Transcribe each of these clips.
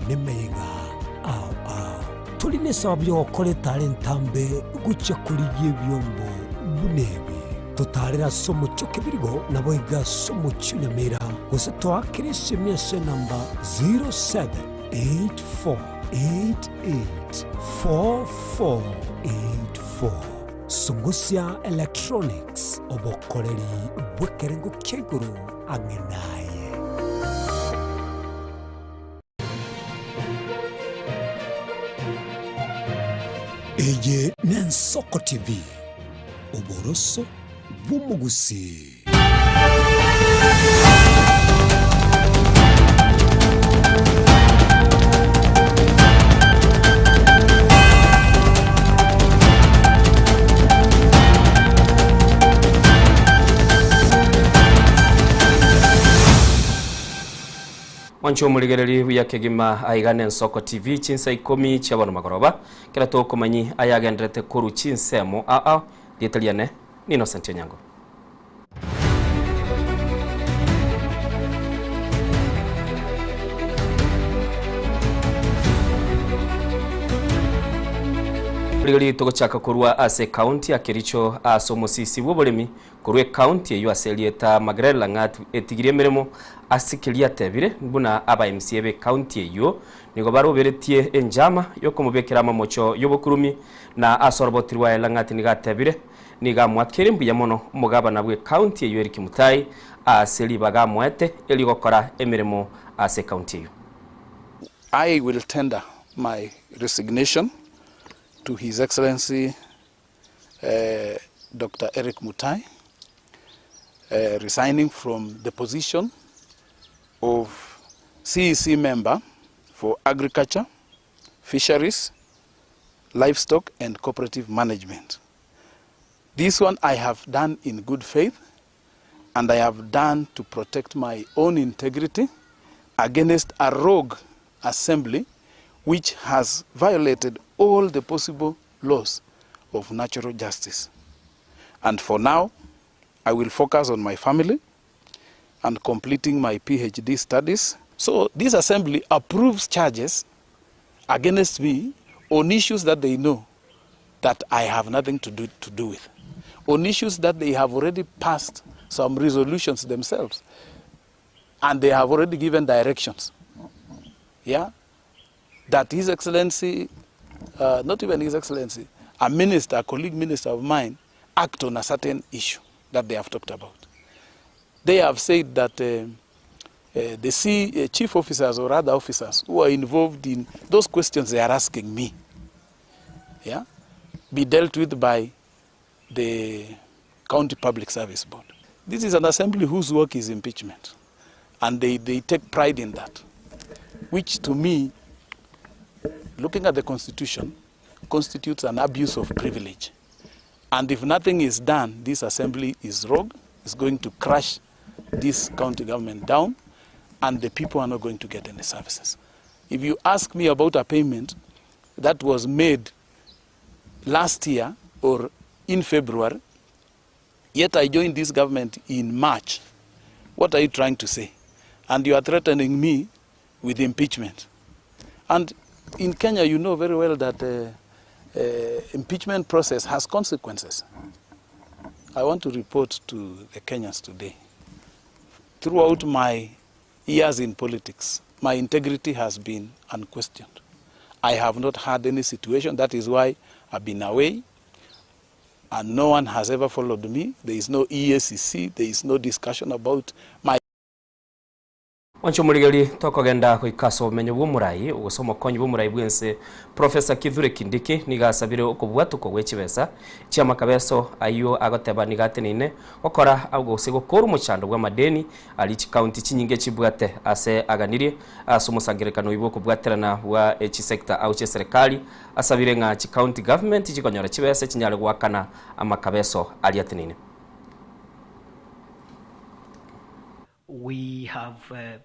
Nemega ao ao tuli nesababu yogokora etare ntambe guchia korigia ebiombo buna ebi totarera ase omochie o Kebirigo nabo iga ase omochie o Nyamira gose toakere esimi ase enamba 0784884484. Sungusia Electronics obokoreri bw'ekerengo kia igoro ang'e naye. Eye n'Ensoko TV, oboroso bw'omogusi. Mwancho omorigereri buya kegima aiga na Ensoko TV chinsa 10 chia bono magoroba kera tokomanyi ayagenderete koru chinsemo aa rietaliane ni Innocent Onyango. Rigori togochaka korwa ase county ya Kericho ase omosisi bw'oboremi korwa ecounty eyo ase erieta Margaret Langat etigirie emeremo ase keria atebire buna aba MCA be county eyo nigo baroberetie enjama yokomobekera amamocho y'obokurumi na ase oroboti rwaye Langat nigo atebire nigo amwakere mbuya mono omogabana bwe county eyo Eric Mutai ase ribaga amwete erigokora emeremo ase county eyo. I will tender my resignation to His Excellency Dr. Eric Mutai, resigning from the position of CEC member for Agriculture, Fisheries, Livestock and Cooperative Management. This one I have done in good faith, and I have done to protect my own integrity against a rogue assembly which has violated all the possible laws of natural justice. And for now, I will focus on my family and completing my PhD studies. So this assembly approves charges against me on issues that they know that I have nothing to do with, on issues that they have already passed some resolutions themselves, and they have already given directions. Yeah? That His Excellency, not even His Excellency, a minister, a colleague minister of mine, act on a certain issue that they have talked about. They have said that the chief officers or other officers who are involved in those questions they are asking me, yeah, be dealt with by the County Public Service Board. This is an assembly whose work is impeachment, and they take pride in that, which to me, looking at the Constitution, constitutes an abuse of privilege. And if nothing is done, this assembly is rogue, is going to crash this county government down, and the people are not going to get any services. If you ask me about a payment that was made last year or in February, yet I joined this government in March, what are you trying to say? And you are threatening me with impeachment. And in Kenya, you know very well that impeachment process has consequences. I want to report to the Kenyans today. Throughout my years in politics, my integrity has been unquestioned. I have not had any situation. That is why I've been away, and no one has ever followed me. There is no EACC. There is no discussion about my Mwancho murigeri tokogenda goikasa obumenyo bw'omorai ogose omokonyi bw'omorai bwense Professor Kithure Kindiki nigasabire okobwatuko gwe chibesa chiamakabeso ayo agoteba nigatenine gokora gose gokora omochando bw'amadeni ari chikaunti chinyinge chibwate ase aganirie ase omosangerekano oibo okobwaterana bwa echisector au che serikali asabire ng'a chikaunti government chikonyora chibesa chinyare gwakana amakabeso ari atenine. We have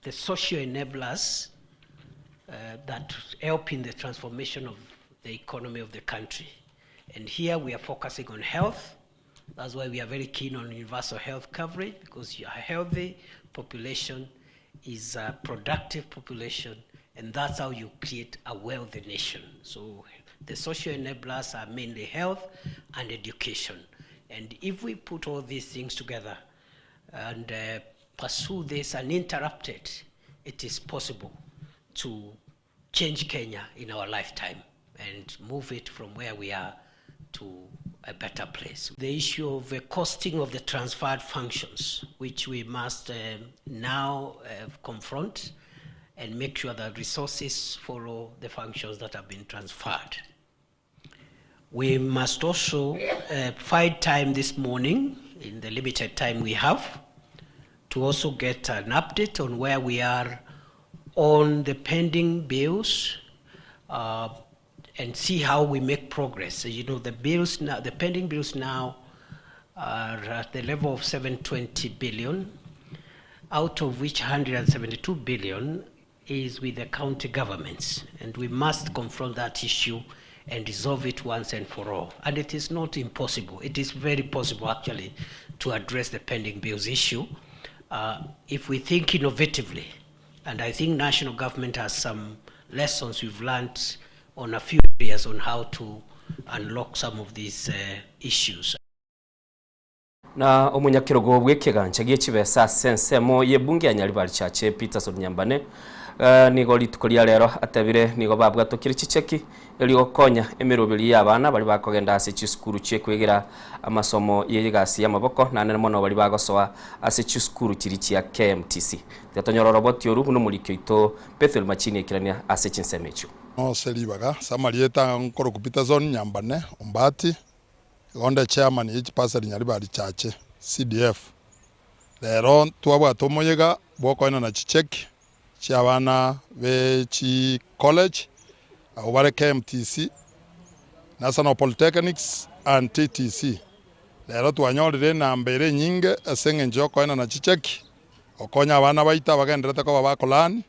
the social enablers that help in the transformation of the economy of the country. And here we are focusing on health. That's why we are very keen on universal health coverage, because a healthy population is a productive population And that's how you create a wealthy nation. So the social enablers are mainly health and education. And if we put all these things together and pursue this uninterrupted, it is possible to change Kenya in our lifetime and move it from where we are to a better place. The issue of the costing of the transferred functions, which we must now confront and make sure that resources follow the functions that have been transferred. We must also find time this morning, in the limited time we have, to also get an update on where we are on the pending bills and see how we make progress. You know, the bills now, the pending bills now are at the level of 720 billion, out of which 172 billion is with the county governments, and we must confront that issue and resolve it once and for all. And it is not impossible. It is very possible, actually, to address the pending bills issue if we think innovatively. And I think national government has some lessons we've learned on a few areas on how to unlock some of these issues. Na omunyakirogo bw'ekigancha gi'ekibesa sensemo y'ebunge ya Nyaribari Chache Peterson Nyambane nigo rituko ria rero atebire nigo babwatokire chicheki eriokonya emiroberi y'abana bari bakogenda ase chisukuru chiekwegera amasomo y'egasi y'amaboko nanene mono bari bagosoa ase chisukuru chiri chia KMTC tetonyororo roboti oru n'omurikio ito Bethel Machini ekirania ase chinsemo echo no selibaga samarieta nkoro Peterson Nyambane Ombati gonde chairman y'echipasari Nyaribari Chache CDF lero twabwata omoyega bwokoina na chicheki chiabana be chi college abo bare KMTC National Polytechnics and TTC lero twanyorire namba ere nyinge ase eng'encho yokoina na chicheki okonya abana baita bagenderete koba bakolani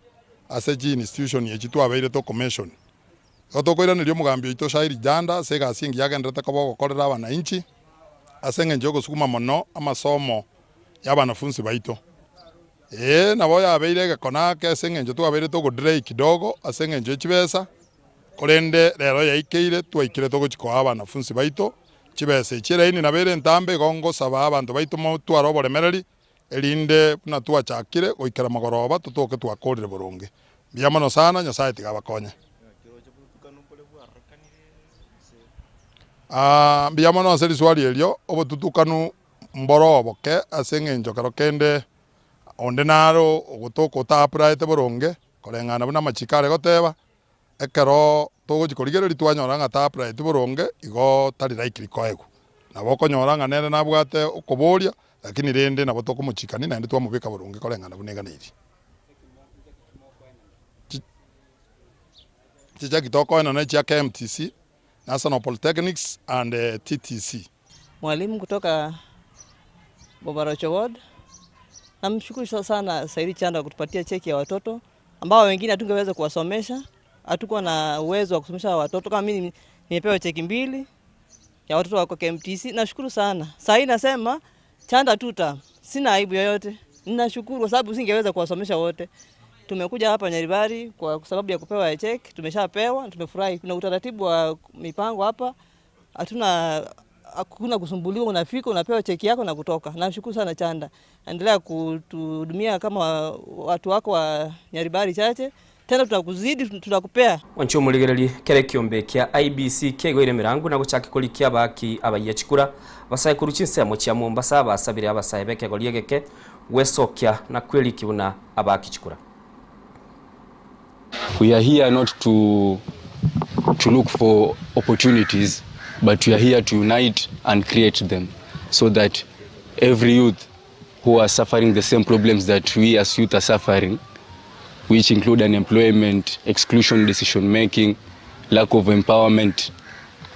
ase chi institution echi twabeire to commission otokoiraneria omogambi oito Shairi Janda ase egasi engiya agenderete koba ogokorera abananchi ase eng'encho yogosukuma mono amasomo ya abanafunzi baito. Nabo yabeire egekona ase eng'encho twabeire togodelay kidogo ase eng'encho echibesa korende rero yaikeire twaikire togochikoa abanafunzi baito chibesa echi eraini nabere entambe igo ngosaba abanto baito motware oboremereri erinde buna twachakire goikera magoroba totoke twakorire boronge. Mbuya mono sana, Nyasaye tiga abakonye. Mbuya mono ase riswali erio obotutukanu mboro oboke ase eng'encho kero kende onde naro ogotoka otaapuraete boronge koreng'ana buna amachiko are goteba ekero togochikorigereria twanyora ng'a taapuraete boronge igo tari likely koegwa nabo okonyora ng'a nere nabwate okoboria lakini rende nabo tokomochikani naende twamobeka boronge koreng'ana buna eganeiri. Chichaki tokoena na chia KMTC National Polytechnics and TTC. Mwalimu kutoka Bobarocho Ward. Namshukuru sana Saidi Chanda kutupatia cheki ya watoto ambao wengine hatungeweza kuwasomesha. Hatukuwa na uwezo wa kusomesha watoto. Kama mimi nimepewa cheki 2 ya watoto wako KMTC. Nashukuru sana. Sasa nasema Chanda tuta, sina aibu yoyote. Ninashukuru kwa sababu singeweza kuwasomesha wote. Tumekuja hapa Nyaribari kwa sababu ya kupewa cheki, tumeshapewa, tumefurahi. Kuna utaratibu wa mipango hapa. Hakuna kusumbuliwa, unafika unapewa cheki yako na kutoka. Nashukuru sana Chanda. Endelea kutuhudumia kama watu wako wa Nyaribari Chache. Tena tutakuzidi, tutakupea. Wancho muligereri kere kiombe kia IBC kegoire mirangu na gochaki kolikia baki abaye chikura basaye kuruchinse chia Mombasa basabire abasaye beke goliegeke wesokia na kweli kiuna abaki chikura. We are here not to look for opportunities, but we are here to unite and create them so that every youth who are suffering the same problems that we as youth are suffering, which include unemployment, exclusion, decision making, lack of empowerment.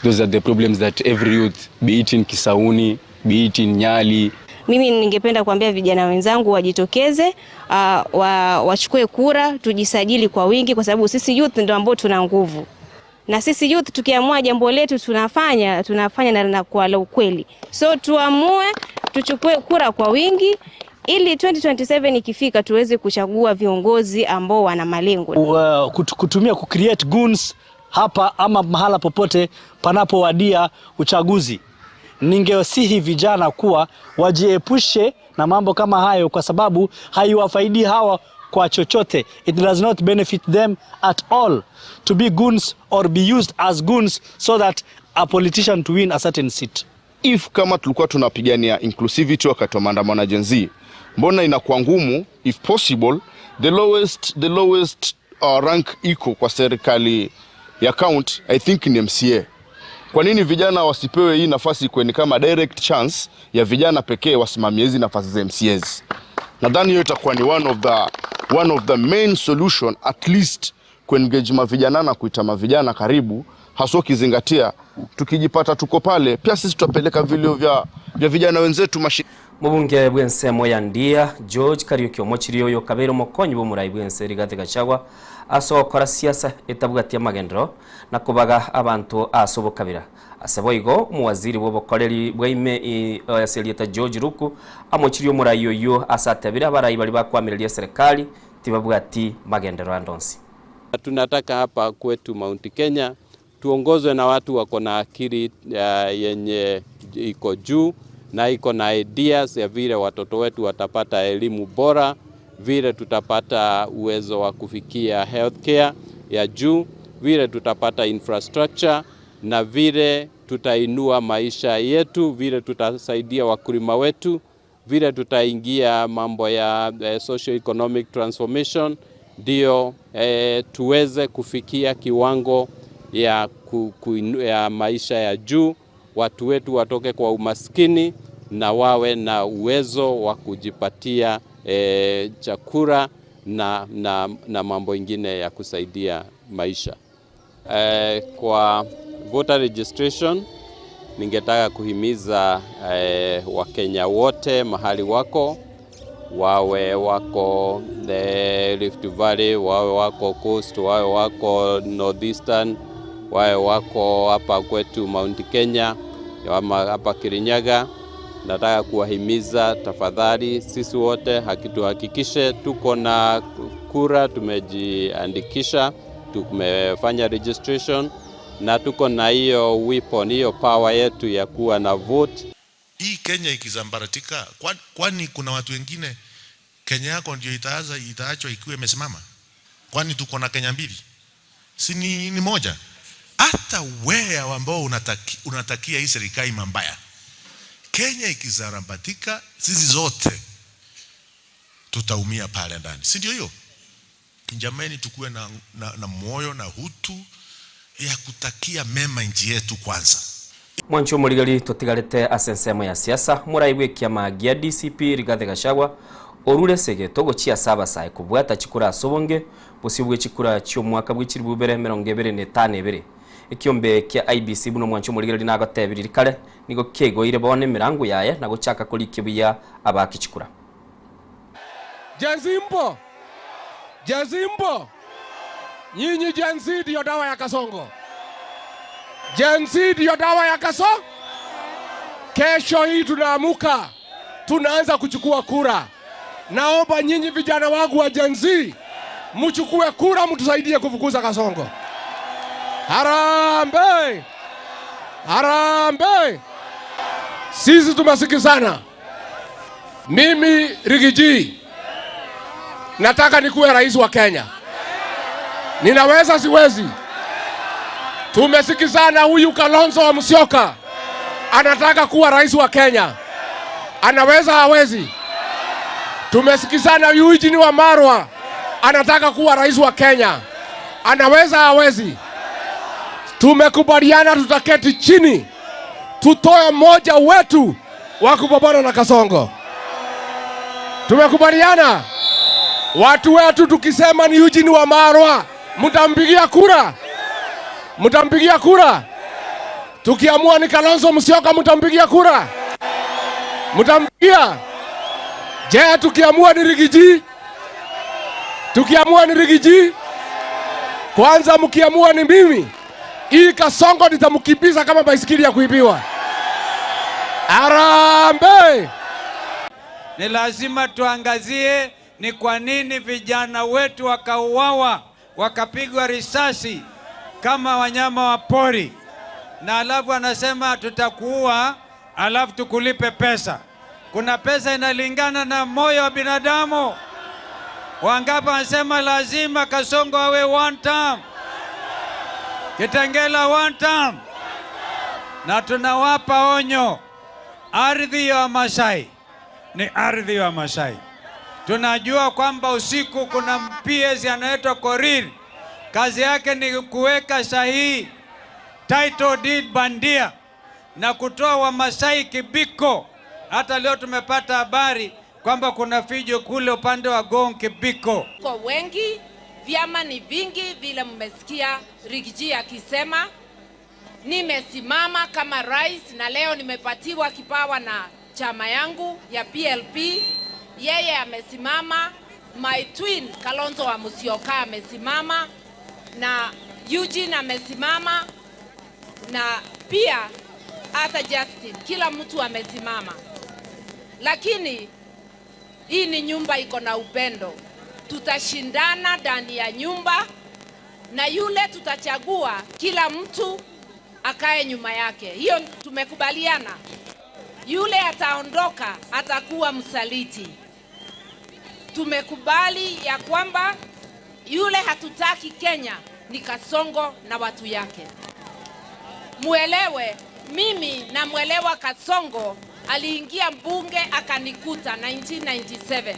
Those are the problems that every youth, be it in Kisauni, be it in Nyali. Mimi ningependa kuambia vijana wenzangu wajitokeze, wachukue kura, tujisajili kwa wingi kwa sababu sisi youth ndio ambao tuna nguvu. Na sisi youth tukiamua jambo letu tunafanya na kwa la ukweli. So tuamue, tuchukue kura kwa wingi ili 2027 ikifika tuweze kuchagua viongozi ambao wana malengo. Kutumia kucreate goons hapa ama mahala popote panapowadia uchaguzi. Ningewasihi vijana kuwa wajiepushe na mambo kama hayo, kwa sababu haiwafaidi hawa kwa chochote. It does not benefit them at all to be goons or be used as goons so that a politician to win a certain seat. If kama tulikuwa tunapigania inclusivity wakati wa maandamano ya Gen Z, mbona inakuwa ngumu? If possible, the lowest rank iko kwa serikali ya county, I think ni MCA. Kwa nini vijana wasipewe hii nafasi kweni kama direct chance ya vijana pekee wasimamie hizi nafasi za MCAs? Nadhani hiyo itakuwa ni one of the main solution, at least kuengage mavijana na kuita mavijana karibu, haswa ukizingatia tukijipata tuko pale pia sisi tutapeleka vilio vya vijana wenzetu mashi Mubunge bw'ensemo ya Ndia George Kariuki omochiri oyo kabere omokonyi bw'omurai bw'ense Rigathi Gachagua ase gokora siasa etabwatia magendero na kubaga abantu ase obokabira. Ase boigo omuwaziri bw'obokoreri bwaime aserieta George Ruku amochiri omurai oyo ase atebire abarai bari bakwamireria serikali tibabwati magendero andonsi. Tunataka hapa kwetu Mount Kenya tuongozwe na watu wako na akili yenye iko juu na iko na ideas ya vile watoto wetu watapata elimu bora, vile tutapata uwezo wa kufikia healthcare ya juu, vile tutapata infrastructure na vile tutainua maisha yetu, vile tutasaidia wakulima wetu, vile tutaingia mambo ya socio economic transformation, ndio tuweze kufikia kiwango ya maisha ya juu, watu wetu watoke kwa umaskini na wawe na uwezo wa kujipatia chakula na mambo ingine ya kusaidia maisha. Kwa voter registration ningetaka kuhimiza Wakenya wote mahali wako, wawe wako the Rift Valley, wawe wako Coast, wawe wako Northeastern, wawe wako hapa kwetu Mount Kenya ama hapa Kirinyaga. Nataka kuwahimiza tafadhali, sisi wote tuhakikishe tuko na kura, tumejiandikisha, tumefanya registration na tuko na hiyo weapon, hiyo power yetu ya kuwa na vote. Hii Kenya ikisambaratika, kwani kuna watu wengine Kenya yako ndio itaachwa ikiwa imesimama? Kwani tuko na Kenya mbili? Si ni moja? Hata wewe ambao unatakia hii serikali mambaya, Kenya ikisambaratika, sisi zote tutaumia pale ndani, si ndio hiyo? Jamani, tukuwe na moyo na hutu ya kutakia mema nchi yetu kwanza. Mwancho murigali, tutigarite ase ensemo ya siasa. Murai bwe kiama gia DCP Rigathi Gachagua orure segeto gochia saba sae kubwata chikura asobonge busi bwe chikura chio mwaka bw'ikiri bubere 2052 ekiombe kia IEBC buno. Mwancho murigali, nagotebiri kare nigo kegoire bone emirango yaye na gochaka korikia abakichikura. Gen Z mpo? Gen Z mpo? Nyinyi Gen Z ndio dawa ya Kasongo. Gen Z ndio dawa ya Kaso. Kesho hii tunaamuka, tunaanza kuchukua kura. Naomba nyinyi vijana wangu wa Gen Z mchukue kura, mtusaidie kufukuza Kasongo. Harambee! Harambee! Sisi tumesikizana. Mimi Riggy G nataka nikuwe rais wa Kenya. Ninaweza siwezi? Tumesikizana, huyu Kalonzo wa Musyoka anataka kuwa rais wa Kenya. Anaweza hawezi? Tumesikizana, Eugene Wamalwa anataka kuwa rais wa Kenya. Anaweza hawezi? Tumekubaliana tutaketi chini tutoe mmoja wetu wa kupambana na Kasongo. Tumekubaliana watu wetu, tukisema ni Eugene Wamalwa, mtampigia kura? Mtampigia kura? Tukiamua ni Kalonzo Musyoka, mtampigia kura? Mtampigia? Je, tukiamua ni Riggy G? Tukiamua ni Riggy G? Kwanza mkiamua ni mimi, hii Kasongo nitamkimbiza kama baisikeli ya kuibiwa. Harambee! Ni lazima tuangazie ni kwa nini vijana wetu wakauawa, wakapigwa risasi kama wanyama wa pori, na alafu anasema tutakuua, alafu tukulipe pesa. Kuna pesa inalingana na moyo wa binadamu? Wangapi wanasema lazima Kasongo awe one term, Kitengela one term? Na tunawapa onyo, ardhi ya Wamasai ni ardhi ya Wamasai. Tunajua kwamba usiku kuna PS anaitwa Korir, kazi yake ni kuweka sahihi title deed bandia na kutoa Wamasai kibiko. Hata leo tumepata habari kwamba kuna fijo kule upande wa Gong Kibiko. Kwa wengi, vyama ni vingi, vile mmesikia Riggy G akisema. Nimesimama kama rais na leo nimepatiwa kipawa na chama yangu ya PLP. Yeye amesimama, my twin Kalonzo wa Musyoka amesimama, na Eugene amesimama, na pia hata Justin, kila mtu amesimama. Lakini hii ni nyumba iko na upendo. Tutashindana ndani ya nyumba, na yule tutachagua kila mtu akae nyuma yake. Hiyo tumekubaliana. Yule ataondoka atakuwa msaliti. Tumekubali ya kwamba yule hatutaki Kenya ni Kasongo na watu yake. Muelewe, mimi namuelewa Kasongo aliingia mbunge akanikuta 1997.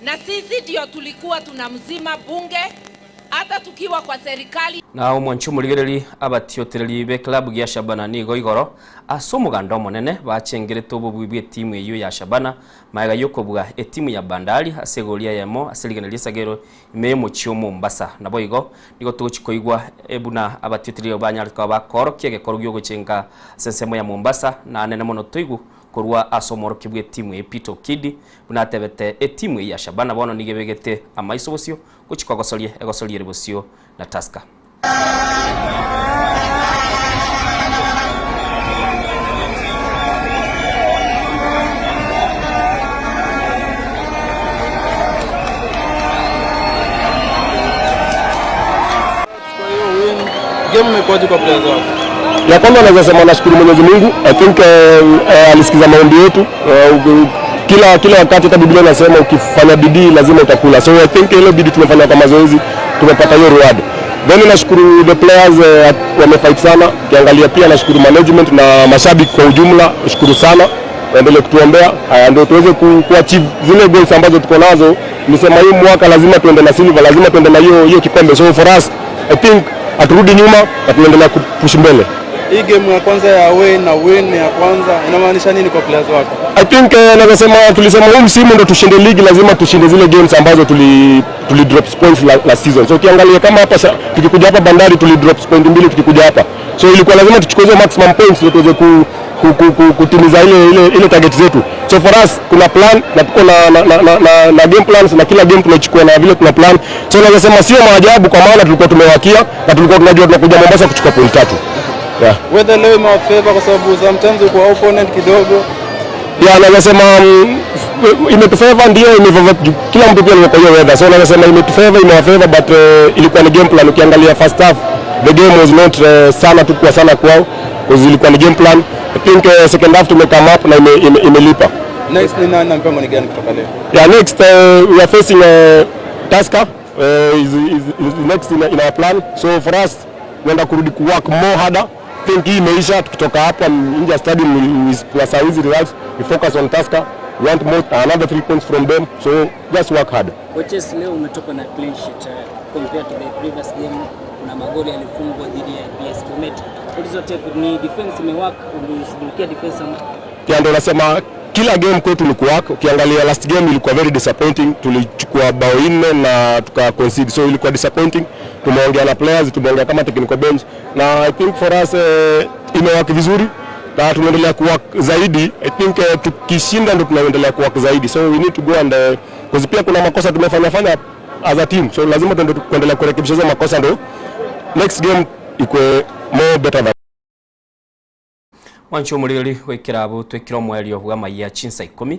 Na sisi ndio tulikuwa tunamzima bunge hata tukiwa kwa serikali. Na omwanchi omorigereri abatiotereri be club ya Shabana nigo igoro ase omoganda omonene bachengerete obobui bwa etimu eywo ya Shabana maega yokobua etimu ya Bandari ase egoria yemo ase rigena risagero ime y'omochie o Mombasa. Nabo igo nigo togochikoigwa ebuna abatiotereri banyareka bakorokia egekoro giogochenga ase ensemo ya Mombasa na nene mono toigu korwa ase omorokia bwa etimu ya Peter Okidi bunatebete etimu ya Shabana bono nigo ebegete amaiso bosio gochikogosoria egosoriere bosio na Tusker. Game imekuwaje kwa players wako? Ya kwanza naweza sema nashukuru Mwenyezi Mungu. I think alisikiza maombi yetu. Kila wakati hata Biblia inasema ukifanya bidii lazima utakula. So I think ile bidii tumefanya kwa mazoezi tumepata hiyo reward. Then nashukuru the players wamefight sana. Ukiangalia pia nashukuru management na mashabiki kwa ujumla, nashukuru sana. Waendelee kutuombea ndio tuweze kuachieve zile goals ambazo tuko nazo. Nisema hii mwaka lazima tuende na silver, lazima tuende na hiyo kikombe. So for us I think aturudi nyuma na tuendelea kupush mbele. Hii game ya kwanza ya away na win ya kwanza inamaanisha nini kwa players wako? I think naweza sema tulisema huu msimu ndio tushinde ligi, lazima tushinde zile games ambazo tuli drop points last season. So ukiangalia kama hapa tukikuja hapa Bandari tuli drop point 2 tukikuja hapa. So ilikuwa lazima tuchukue hizo maximum points ndio tuweze kutimiza ile target zetu. So for us kuna plan na tuko na game plans na kila game tunachukua na vile tuna plan. So naweza sema sio maajabu kwa maana tulikuwa tumewakia na tulikuwa tunajua tunakuja Mombasa kuchukua point 3. Yeah. Weather leo imewafavor kwa sababu sometimes uko opponent kidogo. Yeah, naweza sema imetufavor, ndio imefavor kila mtu pia alikuwa hiyo weather. So naweza sema imetufavor, imewafavor, but ilikuwa ni game plan. Ukiangalia first half the game was not sana tukua sana kwao because ilikuwa ni game plan. I think second half tume come up na imelipa. Next ni nani na mpango ni gani kutoka leo? Yeah, next we are facing Tusker is next in our plan. So for us tunaenda kurudi ku work more harder. Think hii imeisha, tukitoka hapa nje stadium we are easy results. We focus on Tusker. We want more another 3 points from them. So just work hard. Coaches, leo umetoka na clean sheet compared to the previous game. Kuna magoli yalifungwa dhidi ya APS Bomet. What ni defense imework, ulishughulikia defense ama? Pia ndio nasema kila game kwetu ni kuwork. Ukiangalia last game ilikuwa very disappointing, tulichukua bao 4 na tuka concede, so ilikuwa disappointing. Tumeongea na players, tumeongea kama technical bench, na I think for us imework vizuri na tunaendelea kuwork zaidi. I think tukishinda ndio tunaendelea kuwork zaidi, so we need to go and because pia kuna makosa tumefanya fanya as a team, so lazima tuendelee kurekebisha hizo makosa ndio next game ikwe more better than. Mwancho omorigeri gwekera abo twekera omwerio bwa amaiya chinsa 10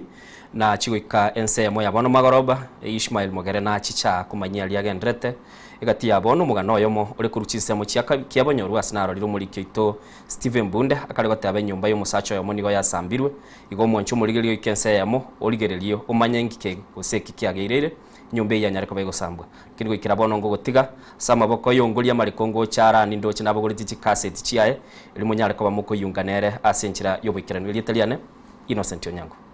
Na chigoika ensemo ya bono magoroba Ishmael Mogere na chicha kumanyia liagendrete egati ya bono omogano oyomo ore koru chinsemo kiabonyorwa ase narorire omoriki oito Stephen Bunde akare goteba enyomba ya omosacha oyomo nigo yasambirwe igo omonche omorigerio oike ense eyemo origererio omanye ngike gose eki kiageirere nyomba eyanyare koba egosambwa lakini goikera bono ngogotiga ase amaboko yongoria amareko ngocharani ndoche nabogoreti chikaseti chiaye eri monyare koba mokoyunga nere ase enchera ya oboikeranu erieta riane Innocent Onyango.